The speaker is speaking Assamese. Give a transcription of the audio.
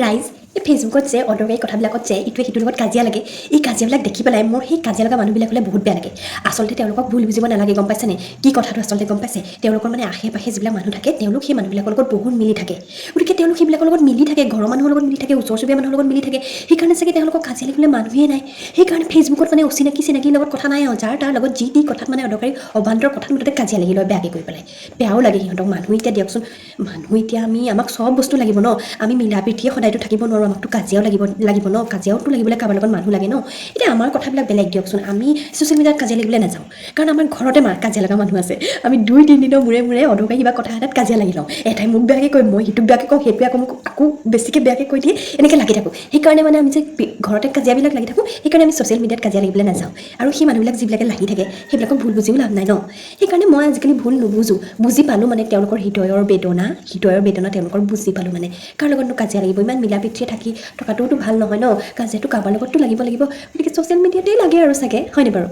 ৰাইজ, এই ফেচবুকত যে অদৰকাৰী কথাবিলাকত যে ইটোৱে সিটোৰ লগত কাজিয়া লাগে, এই কাজিয়াবিলাক দেখি পেলাই মোৰ সেই কাজিয়া লগা মানুহবিলাকলৈ বহুত বেয়া লাগে। আচলতে তেওঁলোকক ভুল বুজিব নালাগে, গম পাইছেনে? কি কথাটো আচলতে গম পাইছে? তেওঁলোকৰ মানে আশে পাশে যিবিলাক মানুহ থাকে, তেওঁলোক সেই মানুহবিলাকৰ লগত বহুত মিলি থাকে। গতিকে তেওঁলোক সেইবিলাকৰ লগত মিলি থাকে, ঘৰৰ মানুহৰ লগত মিলি থাকে, ওচৰ চুবুৰীয়া মানুহৰ লগত মিলি থাকে। সেইকাৰণে চাগে তেওঁলোকক কাজিয়া লাগিবলৈ মানুহেই নাই। সেইকাৰণে ফেচবুকত মানে অচিনাকি চিনাকিৰ লগত কথা নাই আৰু যাৰ তাৰ লগত যি টি কথাত, মানে অদৰকাৰী অবান্তৰ কথাত মুঠতে কাজিয়া লাগি লয় বেয়াকৈ কৰি পেলাই। বেয়াও লাগে সিহঁতক। মানুহ এতিয়া দিয়কচোন, মানুহ এতিয়া আমি, আমাক চব বস্তু লাগিব ন। আমি মিলা প্ৰীতিয়ে সদায়তো থাকিব নোৱাৰোঁ। আমাকতো কাজিয়াও লাগিব লাগিব ন। কাজিয়াওতো লাগিবলৈ কাৰোবাৰ লগত মানুহ লাগে ন। এতিয়া আমাৰ কথাবিলাক বেলেগ দিয়কচোন। আমি ছ'চিয়েল মিডিয়াত কাজিয়া লাগিবলৈ নাযাওঁ, কাৰণ আমাৰ ঘৰতে কাজিয়া লগা মানুহ আছে। আমি 2-3 দিনৰ মূৰে মূৰে অদৰকাৰী কিবা কথা এটাত কাজিয়া লাগি লওঁ। এটাই মোক বেয়াকৈ কয়, মই সিটোক বেয়াকৈ কওঁ, সেইটোৱে আকৌ মোক আকৌ বেছিকৈ বেয়াকৈ কৈ দিয়ে, এনেকৈ লাগি থাকোঁ। সেইকাৰণে মানে আমি যে ঘৰতে কাজিয়াবিলাক লাগি থাকোঁ, সেইকাৰণে আমি ছ'চিয়েল মিডিয়াত কাজিয়া লাগিবলৈ নাযাওঁ। আৰু সেই মানুহবিলাক যিবিলাকে লাগি থাকে, সেইবিলাকক ভুল বুজিও লাভ নাই ন। সেইকাৰণে মই আজিকালি ভুল নুবুজোঁ। বুজি পালোঁ মানে তেওঁলোকৰ হৃদয়ৰ বেদনা, হৃদয়ৰ বেদনা তেওঁলোকৰ বুজি পালোঁ। মানে কাৰ লগতনো কাজিয়া লাগিব? ইমান মিলা প্ৰীতিৰে থাকি থকাটোওতো ভাল নহয় ন। কাজিয়াটো কাৰোবাৰ লগততো লাগিব লাগিব। গতিকে ছ'চিয়েল মিডিয়াতেই লাগে আৰু চাগে, হয়নে বাৰু?